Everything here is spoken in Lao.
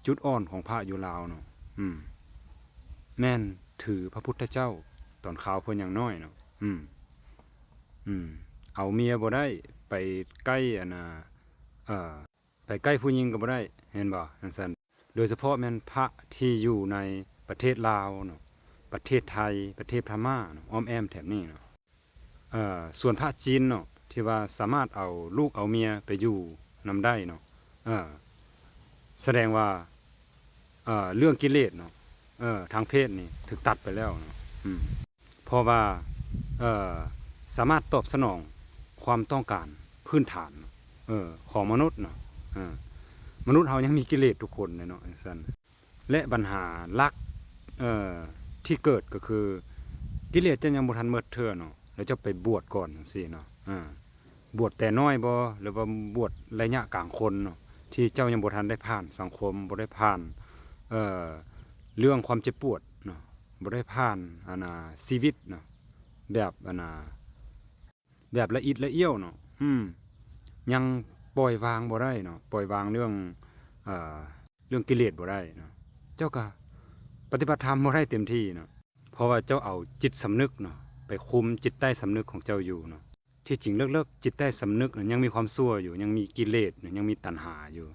ຈຸດອ່ອນຂອງພະຢູ່ລາວເນາະ ອືມ ແມ່ນຖືພະພຸດທະເຈົ້າ ຕອນຄາວເພິ່ນຍັງນ້ອຍເນາະ ອືມ ອືມ ເອົາເມຍບໍ່ໄດ້ ໄປໃກ້ ອັນນ່າ ເອີ ໄປໃກ້ຜູ້ຍິງກໍບໍ່ໄດ້ ແມ່ນບໍ່? ຈັ່ງຊັ້ນ ໂດຍສະເພາະແມ່ນພະທີ່ຢູ່ໃນປະເທດລາວເນາະ ປະເທດໄທ ປະເທດພະມ້າເນາະ ອ້ອມແອ້ມແຖບນີ້ເນາະ ເອີ ສ່ວນພະຈີນເນາະ ທີ່ວ່າສາມາດເອົາລູກເອົາເມຍໄປຢູ່ນຳໄດ້ເນາະ ເອີ ສະແດງວ່າ ເອີ ເລື່ອງກິເລດເນາະ ເອີ ທາງເພດນີ້ຖືກຕັດໄປແລ້ວເນາະ ອືມ ເພາະວ່າ ເອີ ສາມາດຕອບສະໜອງຄວາມຕ້ອງການພື້ນຖານ ເອີ ຂອງມະນຸດເນາະ ເອີ ມະນຸດເຮົາຍັງມີກິເລດທຸກຄົນເລີຍເນາະ ຈັ່ງຊັ້ນ ແລະ ບັນຫາຫຼັກ ເອີ ທີ່ເກີດກໍຄື ກິເລດເຈົ້າຍັງບໍ່ທັນໝົດເທື່ອເນາະ ແລ້ວເຈົ້າໄປບວດກ່ອນ ຈັ່ງຊີ້ເນາະ ເອີ ບວດແຕ່ນ້ອຍບໍ ຫຼືວ່າບວດໄລຍະກາງຄົນເນາະ ທີ່ເຈົ້າຍັງບໍ່ທັນໄດ້ຜ່ານສັງຄົມ ບໍ່ໄດ້ຜ່ານ ເອີ ເລື່ອງຄວາມເຈັບປວດເນາະ ບໍ່ໄດ້ຜ່ານ ອັນນ່າ ຊີວິດເນາະ ແບບ ອັນນ່າ ແບບລະອິດລະອ້ຽວເນາະ ອືມ ຍັງປ່ອຍວາງບໍ່ໄດ້ເນາະ ປ່ອຍວາງເລື່ອງ ເອີ ເລື່ອງກິເລດບໍ່ໄດ້ເນາະ ເຈົ້າກໍປະຕິບັດທຳບໍ່ໄດ້ເຕັມທີ່ເນາະ ເພາະວ່າເຈົ້າເອົາຈິດສຳນຶກເນາະ ໄປຄຸມຈິດໃຕ້ສຳນຶກຂອງເຈົ້າຢູ່ເນາະ ທີ່ຈິງເລິກໆ ຈິດໃຕ້ສຳນຶກນັ້ນຍັງມີຄວາມຊົ່ວຢູ່ ຍັງມີກິເລດ ຍັງມີຕັນຫາຢູ່